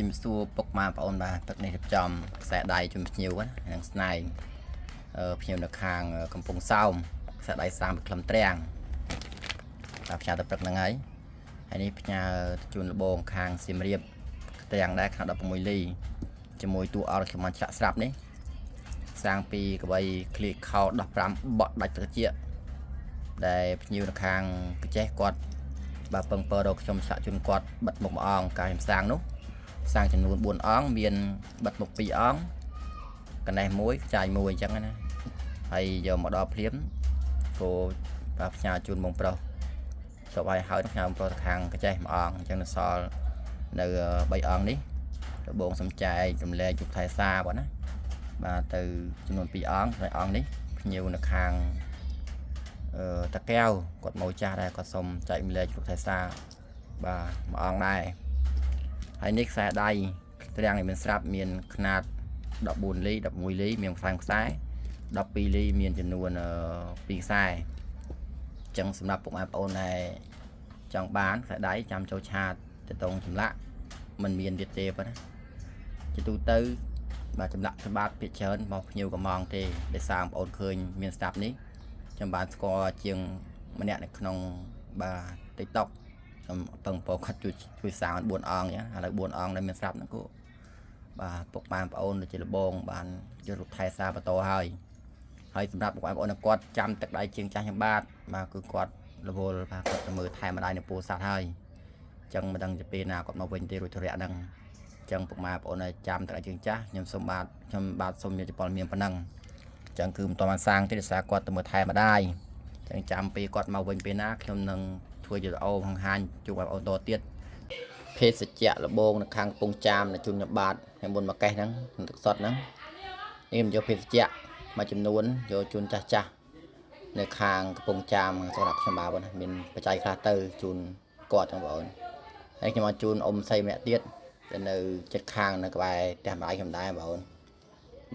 ជំរាបសួរពុកម៉ែបងប្អូនបាទទឹកនេះរៀបចំខ្សែដៃជុំភ្ញៀវណានិងស្នែងភ្ញៀវនៅខាងកំពង់សោមខ្សែដៃសាងពីក្លឹមទ្រាំងបាទផ្ញើទៅព្រឹកហ្នឹងហើយហើយនេះផ្ញើទៅជូនលបងខាងសៀមរាបទ្រាំងដែរខាង16លីជាមួយតួអង្គខ្ញុំបានឆ្លាក់ស្រាប់នេះសាងពីកវីឃ្លីខោ15បក់ដាច់ត្រចៀកដែលភ្ញៀវនៅខាងកញ្ចេះគាត់បាទពឹងពើរកខ្ញុំឆ្លាក់ជូនគាត់បិទមុខមួយអង្គកាយខ្ញុំសាងនោះ សាងចំនួន4អង្គមានបិទមុខ2អង្គកណេះមួយខ្ចាយមួយអញ្ចឹងណាហើយយកមកដល់ភ្លាមគោបាទផ្ញើជូនបងប្រុសចប់ហើយហើយផ្ញើបងប្រុសទៅខាងកចេះមួយអង្គអញ្ចឹងនៅសល់នៅ3អង្គនេះរបងសំចែកចម្លែកជុកថែសាបងណាបាទទៅចំនួន2អង្គហើយអង្គនេះភ្ញៀវនៅខាងអឺតាកែវគាត់មកចាស់ដែរគាត់សុំចែកម្លែកជុកថែសាបាទមួយអង្គដែរ ហើយនេះខ្សែដៃទ្រាំងនេះមានស្រាប់មានខ្នាត14លី11លីមានខ្សែខ្សែ12លីមានចំនួន2ខ្សែអញ្ចឹងសម្រាប់ពុកម៉ែបងប្អូនដែលចង់បានខ្សែដៃចាំចូលឆាតទៅតងចម្លាក់มันមានទៀតទេប៉ុណ្ណាជាទូទៅបាទចម្លាក់សម្បត្តិភាគច្រើនមកភ្ញៀវកំងទេដោយសារបងប្អូនឃើញមានស្រាប់នេះខ្ញុំបានស្គាល់ជាងម្នាក់នៅក្នុងបាទ TikTok ខ្ញុំពឹងពោគាត់ជួយជួយសាង4អង្គចឹងឥឡូវ4អង្គដែលមានស្រាប់ហ្នឹងគូបាទពុកម៉ែបងប្អូនដូចជាលបងបានយករូបថែសារបន្តហើយហើយសម្រាប់ពុកម៉ែបងប្អូនគាត់ចាំទឹកដៃជាងចាស់ខ្ញុំបាទបាទគឺគាត់រវល់បាទគាត់ទៅមើលថែម្ដាយនៅពោធិ៍សាត់ហើយអញ្ចឹងមិនដឹងជាពេលណាគាត់មកវិញទេរួចធរៈហ្នឹងអញ្ចឹងពុកម៉ែបងប្អូនឲ្យចាំទឹកដៃជើងចាស់ខ្ញុំសូមបាទខ្ញុំបាទសូមយកជប៉ុនមានប៉ុណ្ណឹងអញ្ចឹងគឺមិនតបានសាងទេដោយសារគាត់ទៅមើលថែម្ដាយអញ្ចឹងចាំពេលគាត់មកវិញពេលណាខ្ញុំនឹងធ្វើជាវីដេអូបង្ហាញជួបបងប្អូនតទៀត ភេសជ្ជៈលបងនៅខាងកំពង់ចាមនៅជូនខ្ញុំបាទខ្ញុំមុនមកកេះហ្នឹងទឹកសុទ្ធហ្នឹងនេះខ្ញុំយកភេសជ្ជៈមួយចំនួនយកជូនចាស់ចាស់នៅខាងកំពង់ចាមសម្រាប់ខ្ញុំបាទណាមានបច្ច័យខ្លះទៅជូនគាត់ចឹងបងប្អូនហើយខ្ញុំមកជូនអ៊ំស្រីម្នាក់ទៀតដែលនៅចិត្តខាងនៅក្បែរផ្ទះម្ដាយខ្ញុំដែរបងប្អូន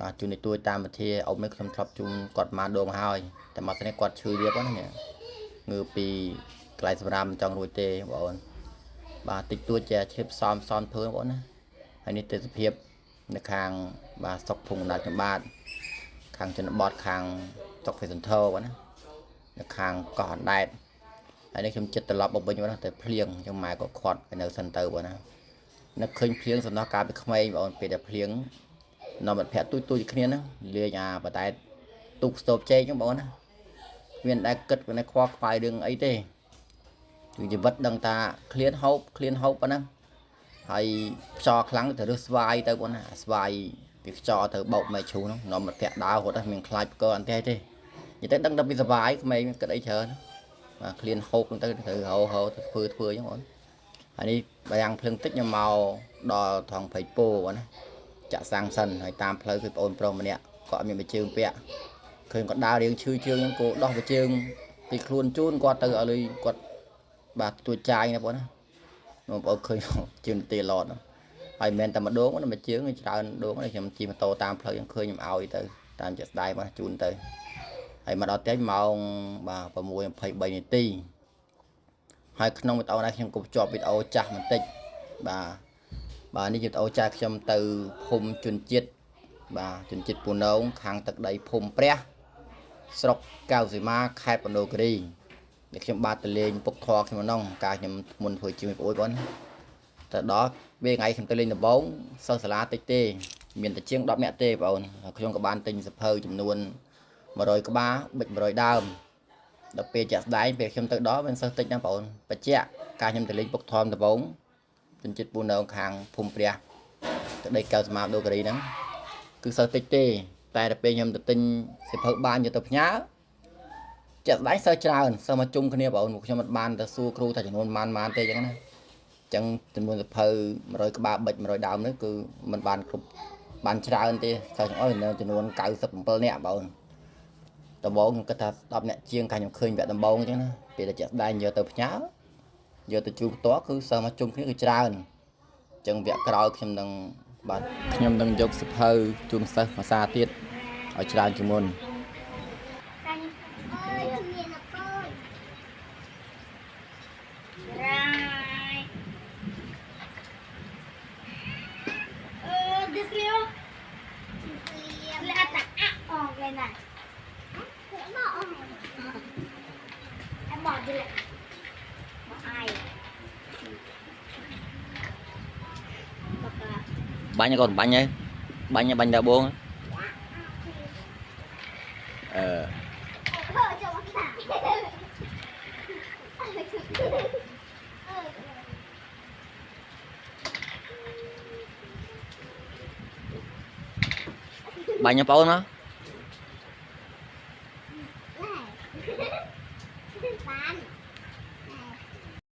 បាទជូននេះទួយតាមវិធាអ៊ំនេះខ្ញុំធ្លាប់ជូនគាត់មកដងហើយតែមកស្នេះគាត់ឈឺរៀបហ្នឹងនេះងើពីកន្លែងសម្រាប់មិនចង់រួចទេបងប្អូន បាទតិចតួចជាឈៀបសំសំធ្វើបងប្អូនណាហើយនេះទេសភាពនៅខាងបាទស្រុកភូមិកណ្ដាលចម្បាតខាងជនបទខាងស្រុកភេសន្ធរបងណានៅខាងកោះអណ្ដែតហើយនេះខ្ញុំចិត្តត្រឡប់មកវិញបងណាតែភ្លៀងអញ្ចឹងម៉ែក៏ខាត់ឲ្យនៅសិនទៅបងណានឹកឃើញភ្លៀងសំណោះកាលពីក្មេងបងប្អូនពេលដែលភ្លៀងនាំមិត្តភក្តិទូចទូចគ្នាហ្នឹងលេងអាបតែទូកស្ទប់ចេកហ្នឹងបងប្អូនណាមានដែលគិតមានខ្វល់ខ្វាយរឿងអីទេ គឺជីវិតដឹងថាឃ្លានហូបឃ្លានហូបប៉ុណ្ណឹងហើយខ្យល់ខ្លាំងទៅរើសស្វាយទៅប៉ុណ្ណាស្វាយពីខ្យល់ទៅបោកមេឈូហ្នឹងនាំមិត្តភក្តិដើររត់ហ្នឹងមានខ្លាចផ្កើអន្ទះទេនិយាយទៅដឹងតែពីសុបាយក្មេងគិតអីច្រើនបាទឃ្លានហូបហ្នឹងទៅត្រូវហៅហៅទៅធ្វើធ្វើអញ្ចឹងបងហើយនេះបាយ៉ាងភ្លឹងតិចខ្ញុំមកដល់ថងព្រៃពោបងណាចាក់សាំងសិនហើយតាមផ្លូវគឺបងអូនប្រុសម្នាក់គាត់អត់មានបជើងពាក់ឃើញគាត់ដើររៀងឈឺជើងអញ្ចឹងគោដោះបជើងពីខ្លួនជូនគាត់ទៅឲ្យលុយគាត់ បាទទួចាយណាបងណាបងប្អូនឃើញជើងទេឡតហើយមិនមែនតែម្ដងណាមួយជើងច្រើនដងខ្ញុំជិះម៉ូតូតាមផ្លូវខ្ញុំឃើញខ្ញុំឲ្យទៅតាមជាក់ស្ដែងបាទជូនទៅហើយមកដល់ផ្ទះម៉ោងបាទ6:23នាទីហើយក្នុងវីដេអូនេះខ្ញុំក៏ភ្ជាប់វីដេអូចាស់បន្តិចបាទបាទនេះជាវីដេអូចាស់ខ្ញុំទៅភូមិជនជាតិបាទជនជាតិពូនងខាងទឹកដីភូមិព្រះស្រុកកៅសីមាខេត្តមណ្ឌលគិរី ដែលខ្ញុំបាទទៅលេងពុកធរខ្ញុំក្នុងកាលខ្ញុំមុនធ្វើជាមួយប្អូនបងទៅដល់ពេលថ្ងៃខ្ញុំទៅលេងដំបងសិស្សសាលាតិចទេមានតែជាង10នាក់ទេបងអូនខ្ញុំក៏បានទិញសភៅចំនួន100ក្បាលបិច100ដើមដល់ពេលចាក់ស្ដែងពេលខ្ញុំទៅដល់មានសិស្សតិចណាស់បងអូនបញ្ជាក់កាលខ្ញុំទៅលេងពុកធរដំបងជនជាតិពូនៅខាងភូមិព្រះទឹកដីកៅស្មាដូការីហ្នឹងគឺសិស្សតិចទេតែដល់ពេលខ្ញុំទៅទិញសភៅបានយកទៅផ្ញើ ចាក់ស្ដែងសិស្សច្រើនសិស្សមកជុំគ្នាបងប្អូនខ្ញុំមិនបានទៅសួរគ្រូថាចំនួនប៉ុន្មានទេអញ្ចឹងណាអញ្ចឹងចំនួនសភៅ100ក្បាលបិច100ដើមនេះគឺមិនបានគ្រប់បានច្រើនទេសិស្សទាំងអស់នៅចំនួន97នាក់បងប្អូនដំបូងខ្ញុំគិតថា10នាក់ជាងកាលខ្ញុំឃើញវគ្គដំបូងអញ្ចឹងណាពេលដែលចាក់ស្ដែងយកទៅផ្ញើយកទៅជួបផ្ទាល់គឺសិស្សមកជុំគ្នាគឺច្រើនអញ្ចឹងវគ្គក្រោយខ្ញុំនឹងបាទខ្ញុំនឹងយកសភៅជូនសិស្សភាសាទៀតឲ្យច្រើនជាងមុន អើយជំនាញអពើរ៉ាយ ណាមកអែមកទៀតមកអាយមកកា បាញ់កូនបាញ់ហើយបាញ់បាញ់ដល់បងអឺ ចូលមកខា បាញ់បងប្អូនមក